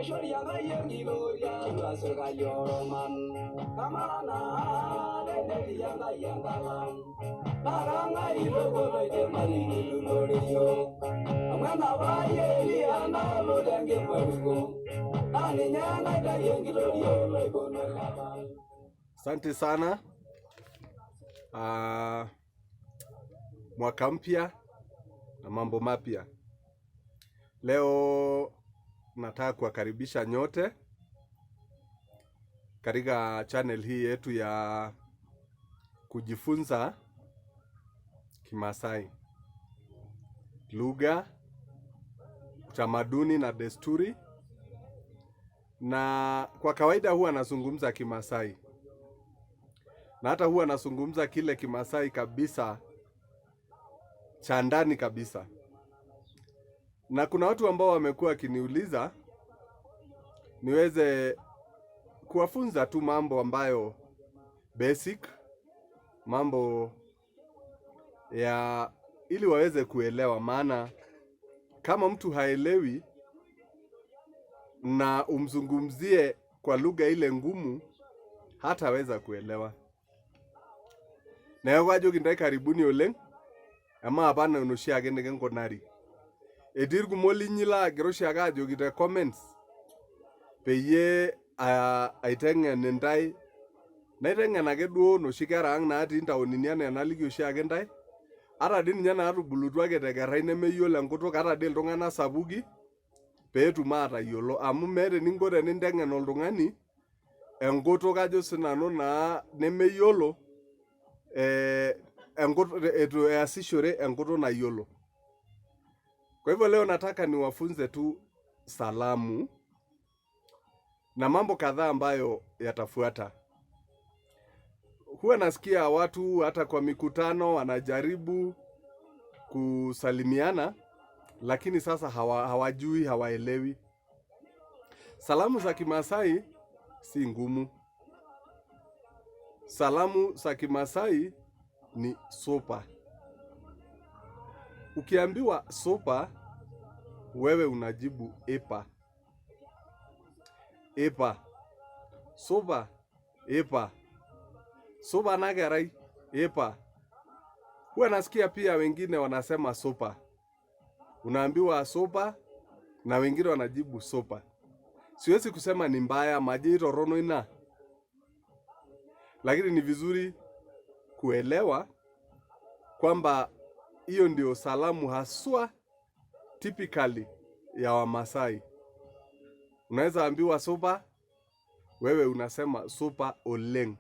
Aishori Enkai enkitoria tiatua sirkali ooroman. Kamaa naa tenetii Enkai enkalang, naa kang'ae itoki loidim atigilu iyiok? Amu enapa ai Eliya nalo tenkiparuko, naa ninye naitayu enkitoria oloikon oilepa. Asante sana. Mwaka mpya na mambo mapya. Leo nataka kuwakaribisha nyote katika channel hii yetu ya kujifunza Kimasai, lugha, utamaduni na desturi. Na kwa kawaida huwa nazungumza Kimasai na hata huwa nazungumza kile Kimasai kabisa cha ndani kabisa, na kuna watu ambao wamekuwa wakiniuliza niweze kuwafunza tu mambo ambayo basic, mambo ya ili waweze kuelewa, maana kama mtu haelewi na umzungumzie kwa lugha ile ngumu, hataweza kuelewa. Neeku ajoki ntae karibuni oleng, amaa apa nanu oshiake nikinkunari. Etii irkumok linyi laagira oshiake ajoki te comments peyie aiteng'en intae, naiteng'en ake duo inoshi kera ang' natii intaonini enaa enaliki oshiake intae, ata dii ninye naatubulutua ake te kerai nemeyiolo enkutuk, ata dii iltung'anak sapuki peetum aatayiolo amu meeta eninko teninteng'en oltung'ani enkutuk ajo sinanu naa nemeyiolo eitu easishore enkutuk nayiolo. Kwa hivyo leo nataka niwafunze tu salamu na mambo kadhaa ambayo yatafuata. Huwa nasikia watu hata kwa mikutano wanajaribu kusalimiana, lakini sasa hawajui, hawaelewi. Salamu za Kimasai si ngumu. Salamu za Kimasai ni supa. Ukiambiwa supa, wewe unajibu epa. Epa. Supa, epa. Supa nakerai, epa. Huwa nasikia pia wengine wanasema supa. Unaambiwa supa na wengine wanajibu supa. Siwezi kusema ni mbaya, maji torono ina. Lakini ni vizuri kuelewa kwamba hiyo ndio salamu haswa typically ya Wamasai. Unaweza ambiwa supa, wewe unasema supa oleng.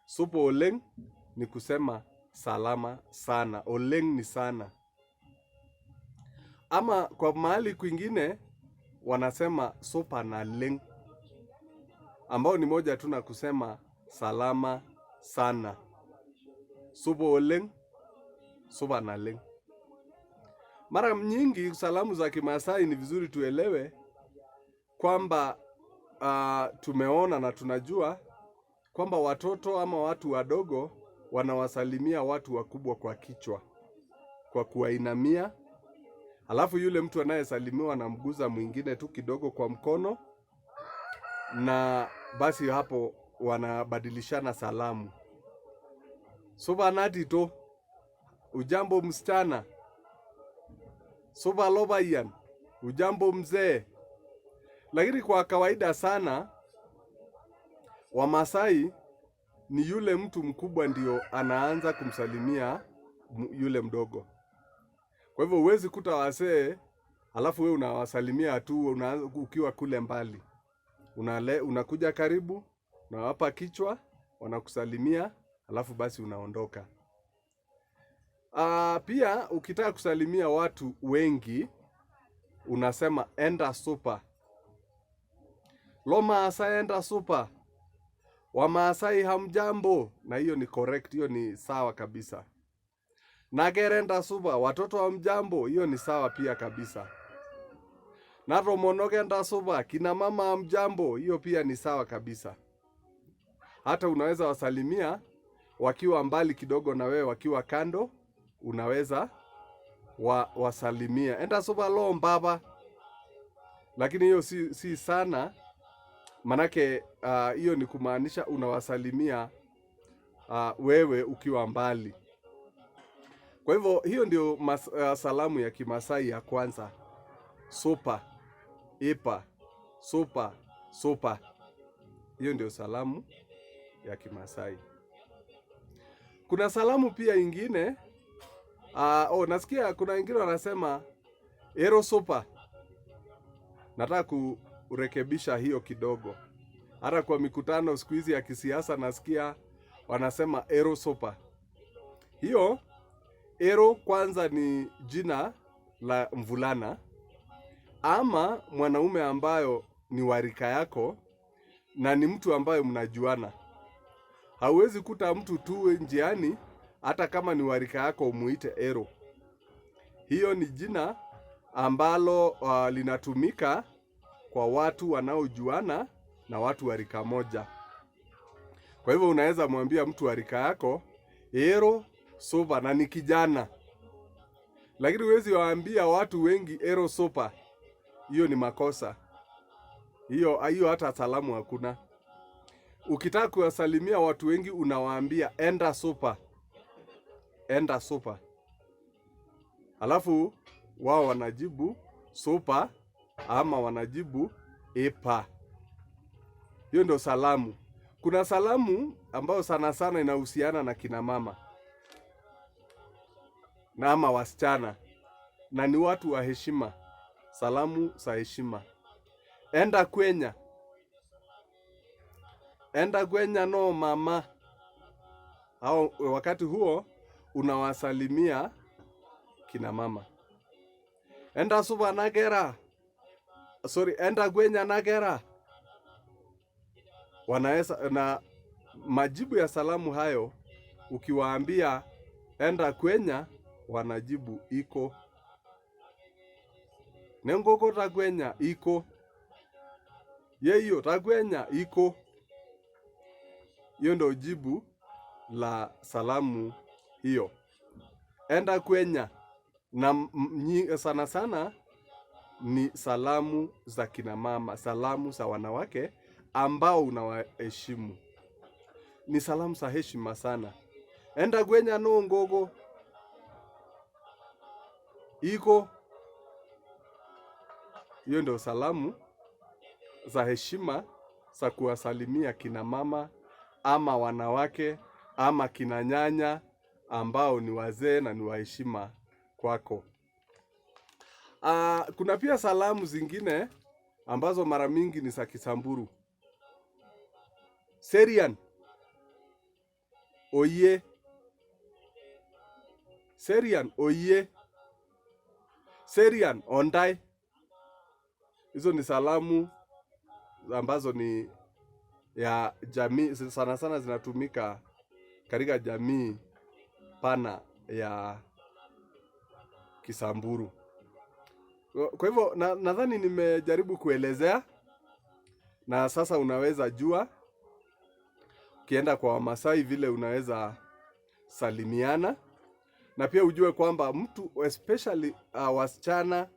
Supa oleng ni kusema salama sana. Oleng ni sana. Ama kwa mahali kwingine wanasema supa na leng, ambao ni moja tu na kusema salama sana. Supa oleng, supa na leng. Mara nyingi salamu za Kimasai ni vizuri tuelewe kwamba tumeona na tunajua kwamba watoto ama watu wadogo wanawasalimia watu wakubwa kwa kichwa, kwa kuwainamia. Alafu yule mtu anayesalimiwa anamguza mwingine tu kidogo kwa mkono, na basi hapo wanabadilishana salamu. Supa natito, ujambo msichana. Supa lopayian, ujambo mzee. Lakini kwa kawaida sana Wamasai ni yule mtu mkubwa ndio anaanza kumsalimia yule mdogo. Kwa hivyo huwezi kuta wasee alafu we unawasalimia tu ukiwa kule mbali. Unakuja karibu, unawapa kichwa, wanakusalimia, alafu basi unaondoka. Pia ukitaka kusalimia watu wengi unasema enda supa. Lomaasai enda supa. Wamaasai hamjambo, na hiyo ni correct, hiyo ni sawa kabisa. Nakerenda supa, watoto hamjambo, hiyo ni sawa pia kabisa. Natomonok enta supa, kina mama hamjambo, hiyo pia ni sawa kabisa. Hata unaweza wasalimia wakiwa mbali kidogo na wewe, wakiwa kando, unaweza wasalimia. Enta supa loo mbaba. Lakini hiyo si sana, manake hiyo ni kumaanisha unawasalimia wewe ukiwa mbali. Kwa hivyo hiyo ndio salamu ya Kimasai ya kwanza. Supa, ipa, supa, supa. Hiyo ndio salamu ya Kimasai. Kuna salamu pia ingine oh, nasikia kuna wengine wanasema ero supa. Nataka kurekebisha hiyo kidogo. Hata kwa mikutano siku hizi ya kisiasa nasikia wanasema ero supa. Hiyo ero kwanza ni jina la mvulana ama mwanaume ambayo ni wa rika yako na ni mtu ambayo mnajuana. Hauwezi kuta mtu tu njiani hata kama ni wa rika yako umuite ero. Hiyo ni jina ambalo linatumika kwa watu wanaojuana na watu wa rika moja. Kwa hivyo unaweza mwambia mtu wa rika yako ero supa, na ni kijana, lakini huwezi waambia watu wengi ero supa. Hiyo ni makosa, hiyo hiyo hata salamu hakuna. Ukitaka kuwasalimia watu wengi unawaambia enda supa, enda supa, alafu wao wanajibu supa ama wanajibu ipa. Hiyo ndio salamu. Kuna salamu ambayo sana sana inahusiana na kina mama na ama wasichana, na ni watu wa heshima. Salamu za heshima. Enda kwenya, enda kwenya no mama. Au wakati huo unawasalimia kina mama. Enda supa nakera, sorry, enda kwenya nakera. Wanaweza na majibu ya salamu hayo, ukiwaambia enda kwenya, wanajibu iko nengoko takwenya iko yeyo takwenya iko. Hiyo ndio jibu la salamu hiyo, enda kwenya. Na sana sana ni salamu za kina mama, salamu za wanawake ambao unawaheshimu, ni salamu za heshima sana. Enda kwenya no ngogo iko. Hiyo ndio salamu za heshima za kuwasalimia kina mama ama wanawake ama kina nyanya ambao ni wazee na ni waheshima kwako. Kuna pia salamu zingine ambazo mara mingi ni za Kisamburu. Serian oye, Serian oye, Serian ondai. Hizo ni salamu ambazo ni ya jamii, sana sana zinatumika katika jamii pana ya Kisamburu. Kwa hivyo nadhani nimejaribu kuelezea, na sasa unaweza jua ukienda kwa Wamasai vile unaweza salimiana, na pia ujue kwamba mtu especially wasichana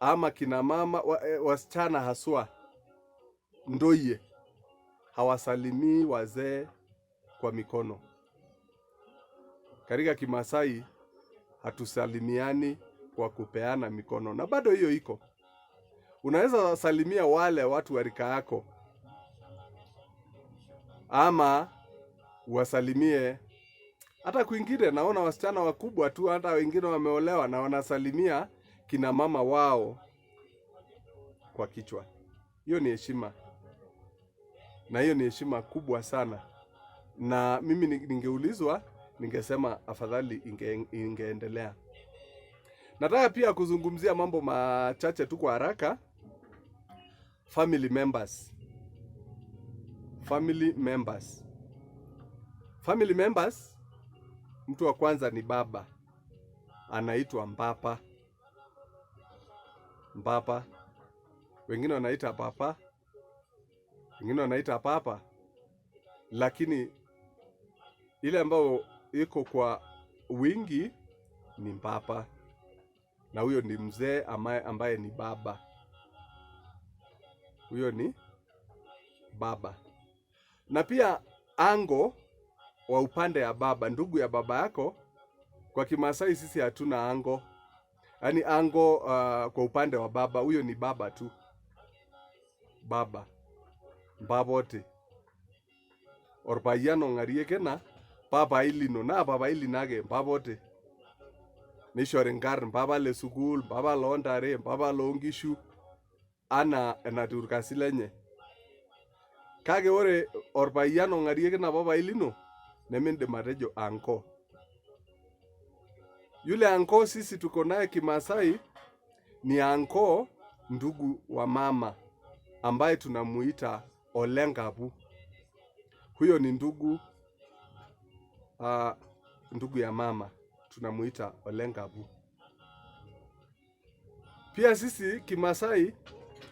ama kina mama wasichana haswa ndoiye hawasalimii wazee kwa mikono. Katika Kimasai hatusalimiani kwa kupeana mikono, na bado hiyo iko. Unaweza salimia wale watu wa rika yako, ama wasalimie hata kwingine. Naona wasichana wakubwa tu, hata wengine wameolewa na wanasalimia kina mama wao kwa kichwa. Hiyo ni heshima, na hiyo ni heshima kubwa sana. Na mimi ningeulizwa, ningesema afadhali ingeendelea. Nataka pia kuzungumzia mambo machache tu kwa haraka. Family members. Family members. Family members, mtu wa kwanza ni baba, anaitwa Mbapa. Mbapa, wengine wanaita papa, wengine wanaita papa, lakini ile ambayo iko kwa wingi ni Mbapa, na huyo ni mzee ambaye ni baba. Huyo ni baba. Na pia ango wa upande ya baba, ndugu ya baba yako, kwa Kimasai sisi hatuna ango. Yaani ango kwa upande wa baba, huyo ni baba tu. Baba. Mbabote. Orpayian ong'arieki ena papai lino naa papai lino ake mpapote. Nishori inkarn mpapa le sukuul, mpapa loontare, mpapa loonkishu anaa enatiu irkasin lenye. Kake ore orpayian ong'arieki ina papai lino nemindim atejo anko. Yule anko sisi tuko naye Kimasai ni anko ndugu wa mama ambaye tunamuita Olengapu. Huyo ni ndugu ndugu ya mama tunamuita Olengapu. Pia sisi Kimasai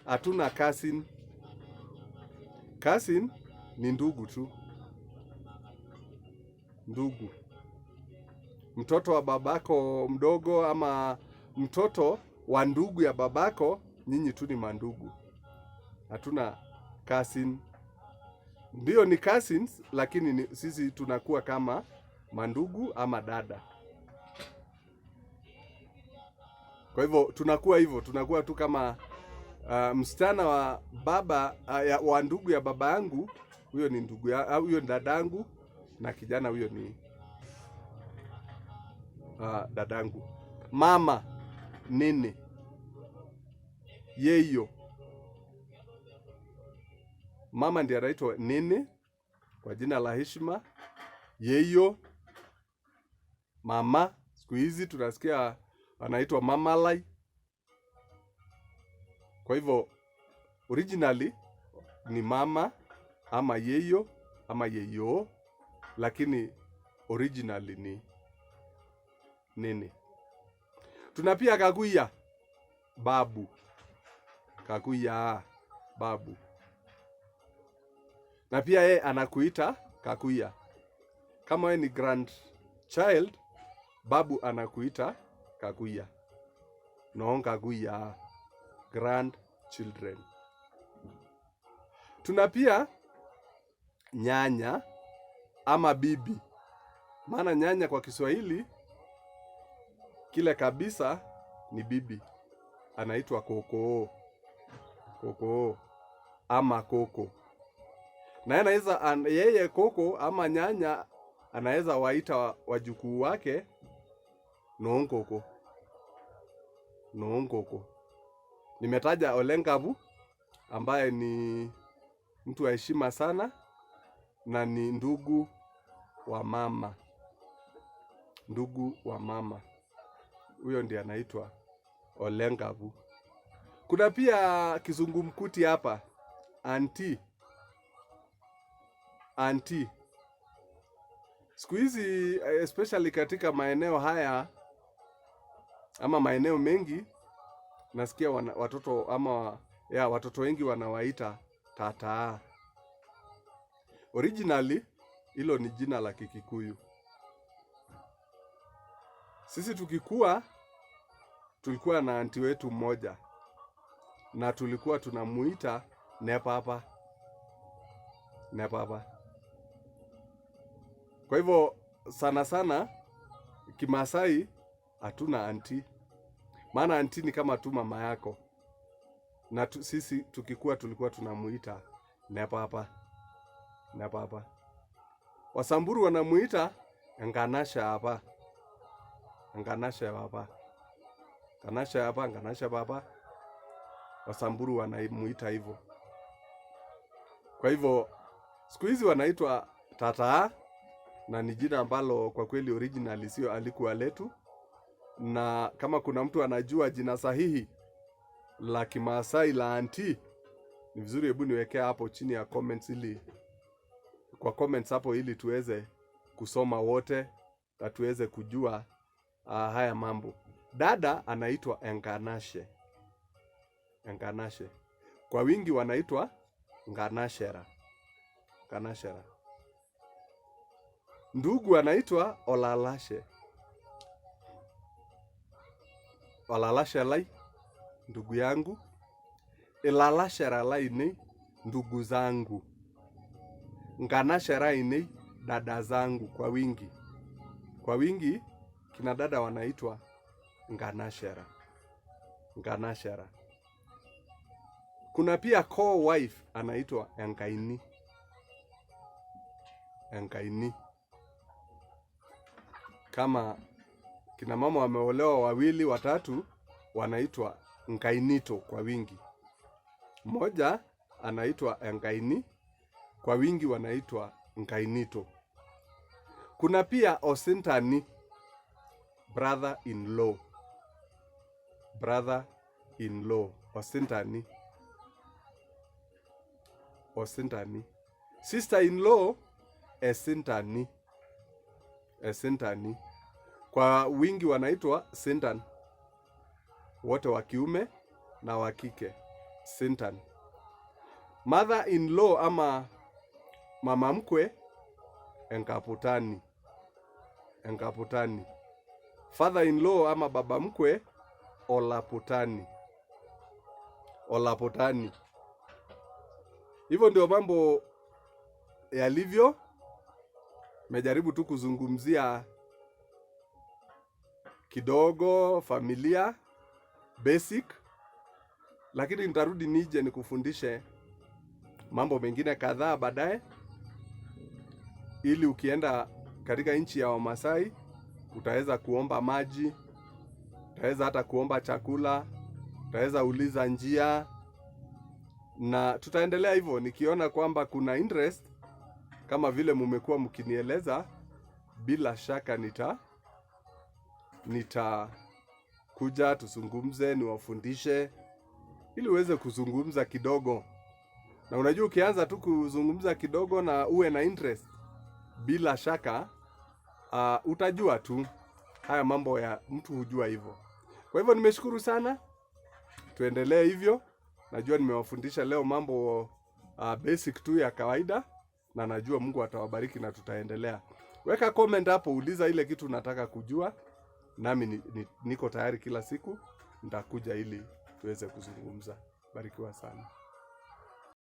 hatuna cousin. Cousin ni ndugu tu, ndugu, mtoto wa babako mdogo ama mtoto wa ndugu ya babako, nyinyi tu ni mandugu, hatuna cousin. Ndio ni cousins, lakini sisi tunakuwa kama mandugu ama dada. Kwa hivyo tunakuwa hivyo, tunakuwa tu kama msichana wa baba wa ndugu ya baba yangu, huyo ni ndugu ya, huyo ni dadangu, na kijana huyo ni dadangu. Mama nini yeyo, mama ndiye anaitwa nini kwa jina la heshima. Yeyo mama, siku hizi tunasikia anaitwa mamalai. Kwa hivyo originally ni mama ama yeyo ama yeyo, lakini originally ni nini? Tuna pia kakuya babu, kakuya babu, na pia yeye anakuita kakuya. Kama wewe ni grandchild, babu anakuita kakuya, no kakuya grandchildren. Tuna pia nyanya ama bibi, maana nyanya kwa Kiswahili kile kabisa ni bibi, anaitwa kokoo, kokoo ama koko. Na anaweza yeye koko ama nyanya anaweza waita wajukuu wake noonkoko, noonkoko. Nimetaja Olengabu ambaye ni mtu wa heshima sana na ni ndugu wa mama, ndugu wa mama huyo ndiye anaitwa Olengabu. Kuna pia kizungumkuti hapa, anti anti. Siku hizi especially katika maeneo haya ama maeneo mengi nasikia watoto ama ya watoto wengi wanawaita tata. Originally hilo ni jina la Kikikuyu. Sisi tukikua tulikuwa na anti wetu mmoja na tulikuwa tunamuita Nepapa, Nepapa. Kwa hivyo sana sana Kimasai hatuna anti, maana anti ni kama tu mama yako, na sisi tukikua tulikuwa tunamuita Nepapa, Nepapa. Wasamburu wanamuita Nganasha hapa, Nganasha hapa, Nganasha hapa, Nganasha baba. Wasamburu wanamuita hivyo. Kwa hivyo siku hizi wanaitwa tata, na ni jina ambalo kwa kweli originally sio alikuwa letu, na kama kuna mtu anajua jina sahihi la Kimaasai la anti, ni vizuri, hebu niwekea hapo chini ya comments, ili kwa comments hapo, ili tuweze kusoma wote na tuweze kujua haya mambo. Dada anaitwa Enkanashe, Enkanashe kwa wingi wanaitwa Nganashera, Nganashera. Ndugu anaitwa Olalashe, Olalashe lai, ndugu yangu. Ilalashera lainei, ndugu zangu. Nkanashera ainei, dada zangu kwa wingi. Kwa wingi kina dada wanaitwa nkanashera. Nkanashera. Kuna pia co-wife anaitwa enkaini. Enkaini. Kama kina mama wameolewa wawili watatu, wanaitwa nkainito kwa wingi. Mmoja anaitwa enkaini, kwa wingi wanaitwa nkainito. Kuna pia osintani, brother in law. Brother in law, osintani. Osintani. Sister in law, esintani. Esintani. Kwa wingi wanaitwa sintan, wote wa kiume na wa kike, sintan. Mother in law ama mama mkwe, enkaputani. Enkaputani. Father in law ama baba mkwe, olaputani. Olaputani. Hivyo ndio mambo yalivyo. Nimejaribu tu kuzungumzia kidogo familia basic, lakini nitarudi nije nikufundishe mambo mengine kadhaa baadaye, ili ukienda katika nchi ya Wamasai utaweza kuomba maji, utaweza hata kuomba chakula, utaweza uliza njia, na tutaendelea hivyo. Nikiona kwamba kuna interest kama vile mumekuwa mkinieleza, bila shaka nitakuja tuzungumze, niwafundishe ili uweze kuzungumza kidogo. Na unajua ukianza tu kuzungumza kidogo na uwe na interest, bila shaka utajua tu haya mambo ya mtu hujua hivyo. Kwa hivyo nimeshukuru sana, tuendelee hivyo. Najua nimewafundisha leo mambo basic tu ya kawaida, na najua Mungu atawabariki na tutaendelea. Weka comment hapo, uliza ile kitu unataka kujua, nami niko tayari kila siku nitakuja ili tuweze kuzungumza. Barikiwa sana.